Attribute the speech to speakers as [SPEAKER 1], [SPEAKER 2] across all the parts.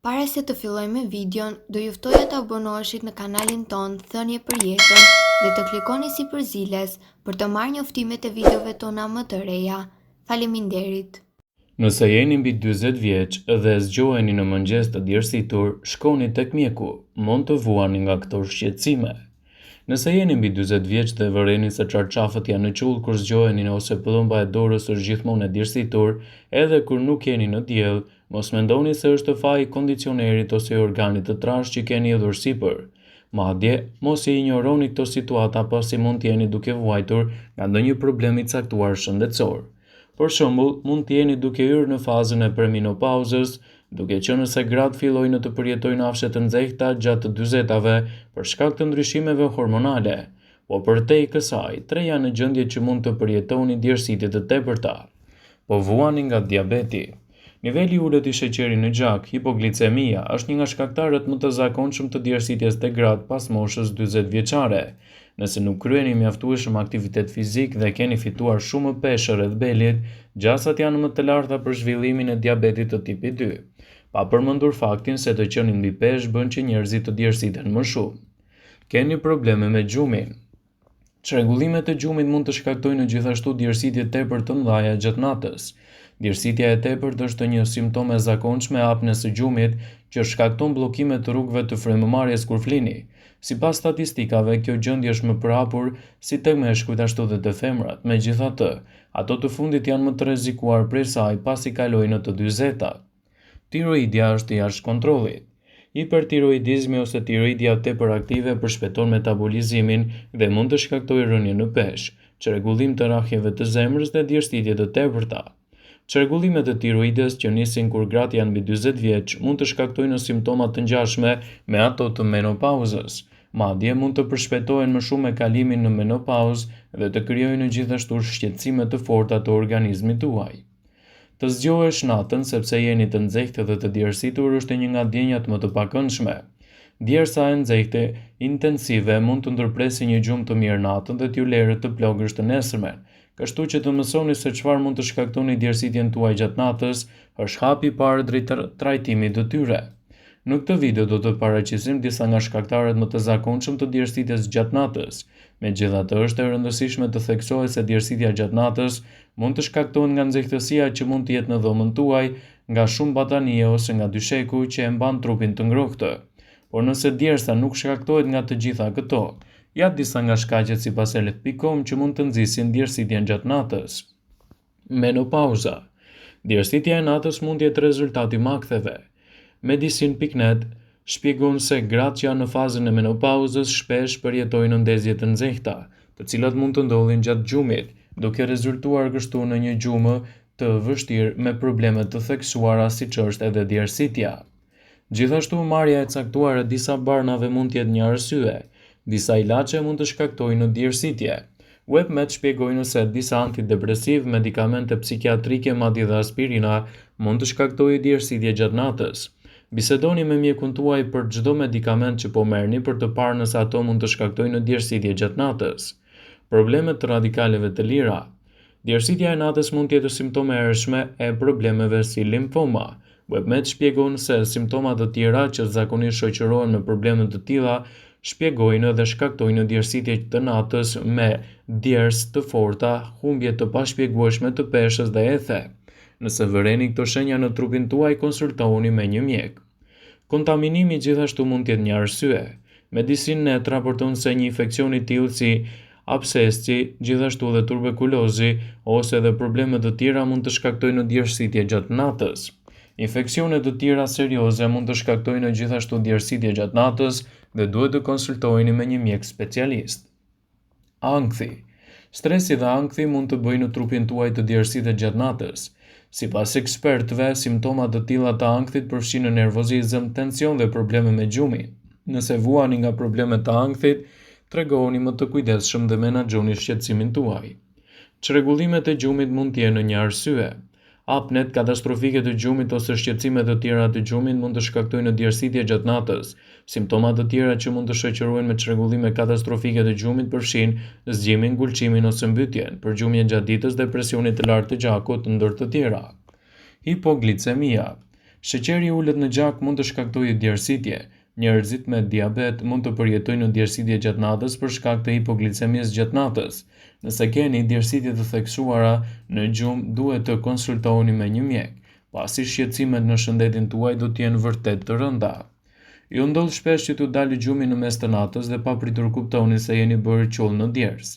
[SPEAKER 1] Para se të fillojmë me videon, do ju ftoja të abonoheshit në kanalin tonë Thënie për Jetën dhe të klikoni sipër ziles për të marrë njoftimet e videove tona më të reja. Faleminderit!
[SPEAKER 2] Nëse jeni mbi 40 vjeç dhe zgjoheni në mëngjes të djersitur, shkoni tek mjeku, mund të vuani nga këto shqetësime. Nëse jeni mbi 40 vjeç dhe vëreni se çarçafët janë në qull kur zgjoheni ose pëllëmba e dorës është gjithmonë e djersitur, edhe kur nuk jeni në diell, mos mendoni se është faji i kondicionerit ose i organit të trashë që keni hedhur sipër. Madje, mos i injoroni këto situata pasi mund të jeni duke vuajtur nga ndonjë problem i caktuar shëndetësor. Për shembull, mund të jeni duke hyrë në fazën e premenopauzës, duke qenë se gratë fillojnë të përjetojnë afshe të nxehta gjatë të dyzetave për shkak të ndryshimeve hormonale. Po përtej kësaj, tre janë gjendje që mund të përjetoni djersitje të tepërta. Po vuani nga diabeti. Niveli i ulët i sheqerit në gjak, hipoglicemia, është një nga shkaktarët më të zakonshëm të djersitjes te gratë pas moshës 40 vjeçare. Nëse nuk kryeni mjaftueshëm aktivitet fizik dhe keni fituar shumë peshë rreth belit, gjasat janë më të larta për zhvillimin e diabetit të tipit 2. Pa përmendur faktin se të qenit mbi peshë bën që njerëzit të djersiten më shumë. Keni probleme me gjumin. Çrregullimet e gjumit mund të shkaktojnë gjithashtu djersitje tepër të mëdha gjatë natës. Djersitja e tepërt është një simptomë e zakonshme e apnesë së gjumit që shkakton bllokime të rrugëve të frymëmarrjes kur flini. Sipas statistikave, kjo gjendje është më përhapur si tek meshkujt ashtu dhe te femrat. Megjithatë, ato të fundit janë më të rrezikuar prej saj pasi kalojnë në të dyzetat. Tiroidia është jashtë kontrollit. Hipertiroidizmi ose tiroidia tepër aktive përshpejton metabolizmin dhe mund të shkaktojë rënie në peshë, çrregullim të rrahjeve të zemrës dhe djersitje të tepërta. Çrregullimet e tiroides që nisin kur gratë janë mbi 40 vjeç mund të shkaktojnë simptoma të ngjashme me ato të menopauzës. Madje mund të përshpejtohen më shumë me kalimin në menopauzë dhe të krijojnë gjithashtu shqetësime të forta të organizmit tuaj. Të zgjohesh natën sepse jeni të nxehtë dhe të djersitur është një nga ndjenjat më të pakëndshme. Djersa e nxehtë intensive mund të ndërpresë një gjumë të mirë natën dhe t'ju lerë të plogësht të nesërmen. Kështu që të mësoni se çfarë mund të shkaktoni djersitjen tuaj gjatë natës është hapi i parë drejt trajtimit të tyre. Në këtë video do të paraqesim disa nga shkaktarët më të zakonshëm të djersitjes gjatë natës. Megjithatë, është e rëndësishme të theksohet se djersitja gjatë natës mund të shkaktohet nga nxehtësia që mund të jetë në dhomën tuaj, nga shumë batanije ose nga dysheku që e mban trupin të ngrohtë. Por nëse djersa nuk shkaktohet nga të gjitha këto, ja disa nga shkaqet sipas Health.com që mund të nxisin djersitjen gjatë natës. Menopauza. Djersitja e natës mund të jetë rezultat i maktheve. Medicine.net shpjegon se gratë që janë në fazën e menopauzës shpesh përjetojnë ndezje të nxehta, të cilat mund të ndodhin gjatë gjumit, duke rezultuar kështu në një gjumë të vështirë me probleme të theksuara siç është edhe djersitja. Gjithashtu, marrja e caktuar e disa barnave mund të jetë një arsye. Disa ilaçe mund të shkaktojnë djersitje. WebMed shpjegojnë se disa antidepresivë, medikamente psikiatrike madje dhe aspirina mund të shkaktojë djersitje gjatë natës. Bisedoni me mjekun tuaj për çdo medikament që po merrni për të parë nëse ato mund të shkaktojnë djersitje gjatë natës. Probleme të radikaleve të lira. Djersitja e natës mund të jetë simptomë e hershme e problemeve si limfoma. WebMed shpjegon se simptoma të tjera që zakonisht shoqërohen me probleme të tilla shpjegojnë dhe shkaktojnë djersitje të natës me djersë të forta, humbje të pashpjegueshme të peshës dhe ethe. Nëse vëreni këto shenja në trupin tuaj, konsultohuni me një mjek. Kontaminimi gjithashtu mund të jetë një arsye. MedicineNet raporton se një infeksion i tillë si abscesi, gjithashtu dhe tuberkulozi ose edhe probleme të tjera mund të shkaktojnë djersitje gjatë natës. Infeksione të tjera serioze mund të shkaktojnë gjithashtu djersitje gjatë natës dhe duhet të konsultoheni me një mjek specialist. Ankthi. Stresi dhe ankthi mund të bëjnë trupin tuaj të djersitet gjatë natës. Sipas ekspertëve, simptoma të tilla të ankthit përfshijnë nervozizëm, tension dhe probleme me gjumin. Nëse vuani nga probleme të ankthit, tregohuni më të kujdesshëm dhe menaxhoni shqetësimin tuaj. Çrregullimet e gjumit mund të jenë një arsye. Apnet katastrofike të gjumit ose shqetësime të tjera të gjumit mund të shkaktojnë djersitje gjatë natës. Simptoma të tjera që mund të shoqërohen me çrregullime katastrofike të gjumit përfshijnë zgjimin, gulçimin ose mbytjen, përgjumjen gjatë ditës dhe presionit të lartë të gjakut, ndër të tjera. Hipoglicemia. Sheqeri i ulët në gjak mund të shkaktojë djersitje. Njerëzit me diabet mund të përjetojnë djersitje gjatë natës për shkak të hipoglicemisë gjatë natës. Nëse keni djersitje të theksuara në gjumë, duhet të konsultoheni me një mjek, pasi shqetësimet në shëndetin tuaj do të jenë vërtet të rënda. Ju ndodh shpesh që t'ju dalë gjumi në mes të natës dhe papritur kuptoni se jeni bërë qull në djersë.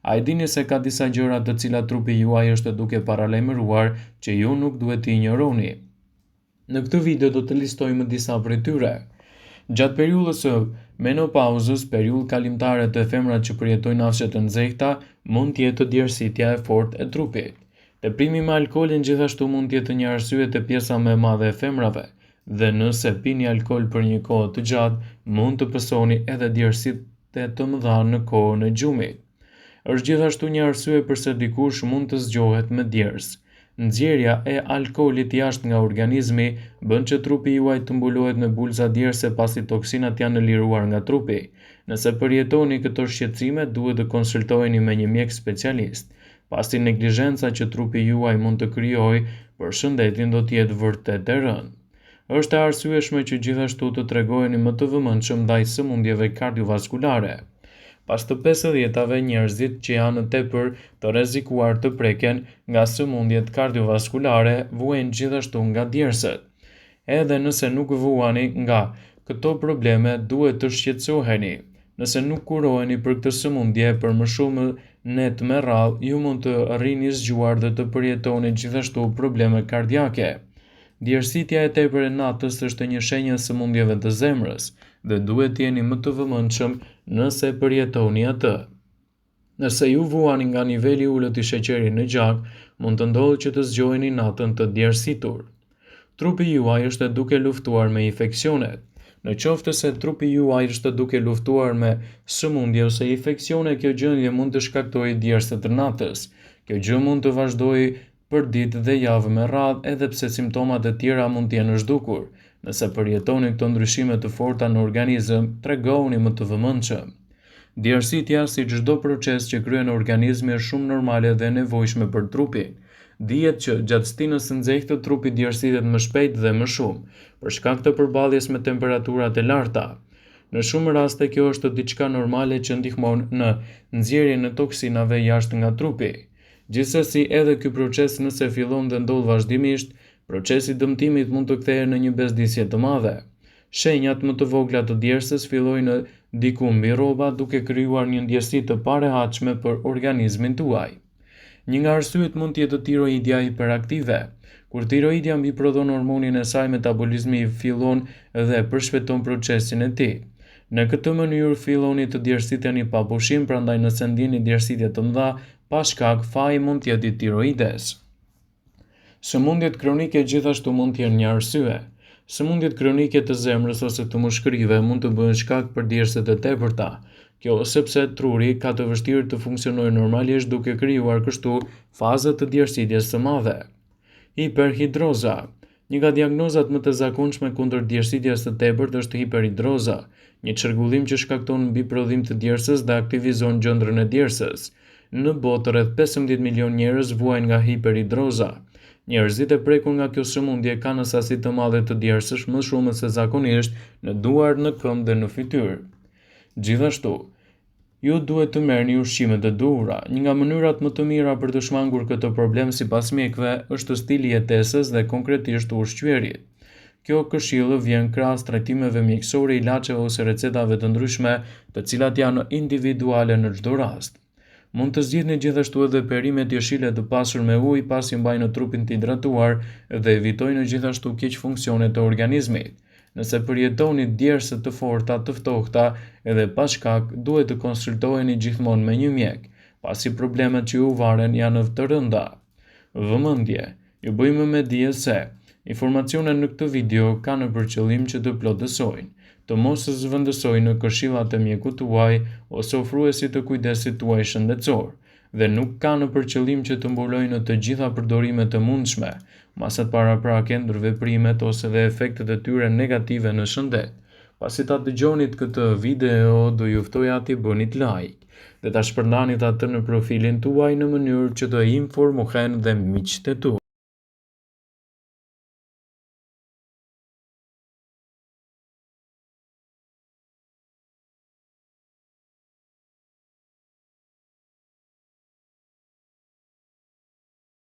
[SPEAKER 2] A e dini se ka disa gjëra të cilat trupi juaj është duke paralajmëruar që ju nuk duhet t'i injoroni? Në këtë video do të listojmë disa prej tyre. Gjatë periudhës së menopauzës, periudhë kalimtare te femrat që përjetojnë afshe të nxehta, mund të jetë djersitja e fortë e trupit. Teprimi me alkoolin gjithashtu mund të jetë një arsye te pjesa më e madhe e femrave, dhe nëse pini alkool për një kohë të gjatë, mund të pësoni edhe djersitje të mëdha në kohën e gjumit. Është gjithashtu një arsye përse dikush mund të zgjohet me djersë. Nxjerrja e alkoolit jashtë nga organizmi bën që trupi juaj të mbulohet me bulëza djerse pasi toksinat janë liruar nga trupi. Nëse përjetoni këto shqetësime, duhet të konsultoheni me një mjek specialist. Pasi neglizhenca që trupi juaj mund të krijojë për shëndetin do të jetë vërtet e rëndë. Është e arsyeshme që gjithashtu të tregoheni më të vëmendshëm ndaj sëmundjeve kardiovaskulare. Pas të pesëdhjetave, njerëzit që janë tepër të rrezikuar të preken nga sëmundjet kardiovaskulare vuajnë gjithashtu nga djersët. Edhe nëse nuk vuani nga këto probleme, duhet të shqetësoheni. Nëse nuk kuroheni për këtë sëmundje për më shumë net me radhë, ju mund të rrini zgjuar dhe të përjetoni gjithashtu probleme kardiake. Djersitja e tepër e natës është një shenjë e sëmundjeve të zemrës dhe duhet të jeni më të vëmendshëm nëse e përjetoni atë. Nëse ju vuani nga niveli i ulët i sheqerit në gjak, mund të ndodhë që të zgjoheni natën të djersitur. Trupi juaj është duke luftuar me infeksionet. Në qoftë se trupi juaj është duke luftuar me sëmundje ose infeksione, kjo gjendje mund të shkaktojë djersë të natës. Kjo gjë mund të vazhdojë për ditë dhe javë me radhë edhe pse simptomat e tjera mund të jenë zhdukur. Nëse përjetoni këto ndryshime të forta në organizëm, tregohuni më të vëmendshëm. Djersitja, si çdo proces që kryen organizmi është shumë normale dhe e nevojshme për trupin. Dihet që gjatë stinës së nxehtë trupi djersitet më shpejt dhe më shumë, për shkak të përballjes me temperaturat e larta. Në shumë raste kjo është diçka normale që ndihmon në nxjerrjen e toksinave jashtë nga trupi. Gjithsesi edhe ky proces nëse fillon dhe ndodh vazhdimisht, procesi i dëmtimit mund të kthehet në një bezdisje të madhe. Shenjat më të vogla të djersës fillojnë diku mbi rroba duke krijuar një ndjesi të parehatshme për organizmin tuaj. Një nga arsyet mund të jetë tiroidia hiperaktive. Kur tiroidia mbiprodhon hormonin e saj metabolizmi fillon dhe përshpejton procesin e tij. Në këtë mënyrë filloni të djersiteni pa pushim, prandaj nëse ndjeni djersitje të mëdha pa shkak, faji mund të jetë i tiroides. Sëmundjet kronike gjithashtu mund të jenë një arsye. Sëmundjet kronike të zemrës ose të mushkërive mund të bëhen shkak për djersët e tepërta. Kjo sepse truri ka të vështirë të funksionojë normalisht duke krijuar kështu faza të djersitjes së madhe. Hiperhidroza. Një nga diagnozat më të zakonshme kundër djersitjes së tepërt është hiperhidroza, një çrregullim që shkakton mbiprodhim të djersës dhe aktivizon gjëndrën e djersës. Në botë, rreth 15 milionë njerëz vuajnë nga hiperhidroza. Njerëzit e prekur nga kjo sëmundje kanë sasi të madhe të djersës më shumë se zakonisht në duar, në këmbë dhe në fytyrë. Gjithashtu, Ju duhet të merrni ushqimet e duhura. Një nga mënyrat më të mira për të shmangur këtë problem sipas mjekëve është stili i jetesës dhe konkretisht të ushqyerit. Kjo këshillë vjen krahas trajtimeve mjekësore, ilaçeve ose recetave të ndryshme, të cilat janë individuale në çdo rast. Mund të zgjidhni gjithashtu edhe perimet jeshile të pasur me ujë pasi mbajnë trupin të hidratuar dhe evitojnë gjithashtu keqfunksionet e organizmit. Nëse përjetoni djersë të forta, të ftohta edhe pa shkak, duhet të konsultoheni gjithmonë me një mjek, pasi problemet që ju varen janë të rënda. Vëmendje! Ju bëjmë me dije se, informacionet në këtë video kanë për qëllim që të plotësojnë, të mos zëvendësojnë këshillat e mjekut tuaj ose ofruesit të kujdesit tuaj shëndetësor, dhe nuk kanë për qëllim që të mbulojnë të gjitha përdorimet e mundshme, masat paraprake, ndërveprimet ose dhe efektet e tyre negative në shëndet. Pasi ta dëgjonit këtë video, do ju ftoja t'i bënit like dhe ta shpërndanit atë në profilin tuaj në mënyrë që të informohen dhe miqtë e tu.